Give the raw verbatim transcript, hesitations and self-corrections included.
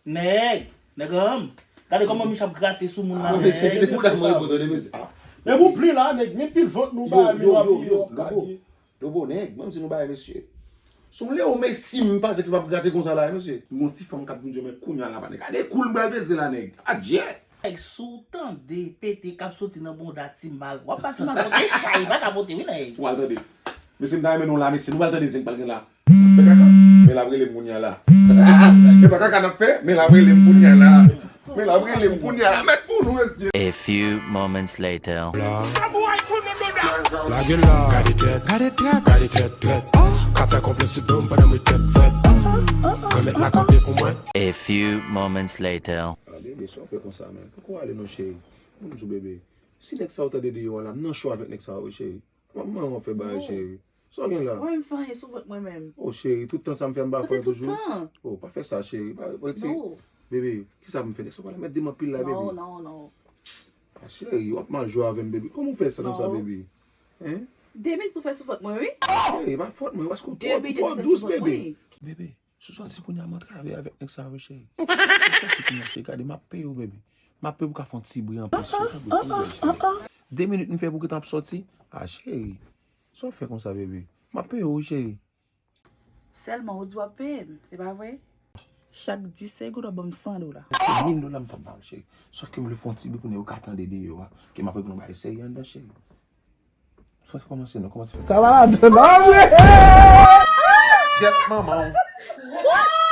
Nèg, nèg an, gade kòman Micha ap grate sou moun la, nèg. Mesye, kite pou kay mwen repo tande, mesye. Ah. Men pou pli la, nèg, men pil vant nou ba, men nou ap yo, yo, yo, yo, yo, yo, nèg, mwen di nou bagay, mesye. Son Leo Messi m pase ki p ap grate konsa la, mesye. M gon ti fanm k ap vin jwenn mwen kounya la, pa nèg. Gade kou l m pral peze la, nèg. Adjè. Nèg, si w tande pete k ap soti nan bonda Ti Mal, w ap ba Ti Mal pote chay, pa ka pote wi, nèg. W al tande. Mesye, m ta renmen nou la, mesye, nou pral tande zen k pral gen la. Fè kaka, men l ap rele m kounya la. E pa kaka n ap fè, men l ap rele m kounya la. Men l ap rele m kounya la, mèt pou nou, mesye. A few moments later. Lage la, gade tèt, gade tèt, gade tèt, tèt. Ka fè konplis sou do m pandan m ret tèt frèt. Granmèt la kanpe pou mwen. A few moments later. Ah, bebe, sa w fè konsa, men? Poko ale non, cheri. Ban m di w, bebe. Si nèg sa yo tande deyò a la, m nan cho avèk nèg sa yo, cheri. Kòman w ap fè bagay, cheri? Sa w gen la? Mwen menm fè anyen sou vant mwen menm. Oh, cheri, tout tan sa m fè m pa fè toujou? Sa fè tout tan. Oh, pa fè sa, cheri. Pa, reti-, bebe, kisa pou m fè? Nèg sa w pale mèt di m anpil la, bebe. Non, non, non. Ah, cheri, w ap mal jwe avè m, bebe. Kòman w fè sa konsa, bebe? Hein? De minit ou fè sou vant mwen, wi. Cheri, pa fòt mwen, paske w twò, w twò dous, bebe. Bebe, si w sòti kounye a, m antrave avèk nèg sa yo, cheri. Si w sòti kounye a, cheri, gade, m ap peye w, bebe. M ap peye w pou w ka fè yon ti bri anplis, cheri. Tanpri, silvouplè, cheri. De minit m fè pou w gentan ap sòti. Ah, cheri. Sa w fè konsa, bebe? M ap peye w, wi, cheri. Sèlman ou di w ap peye m, se pa vre? Chak dis segonn w ap ban m san dola. Mil dola m t ap ba w, cheri. Sòf ke m vle fè yon ti bri pou nèg yo ka tande deyò a, ke m ap regle yon bagay serye anndan, cheri. Fò kòmanse non, kòmanse fè. Sa va ladan non, vre? Gèt manman w.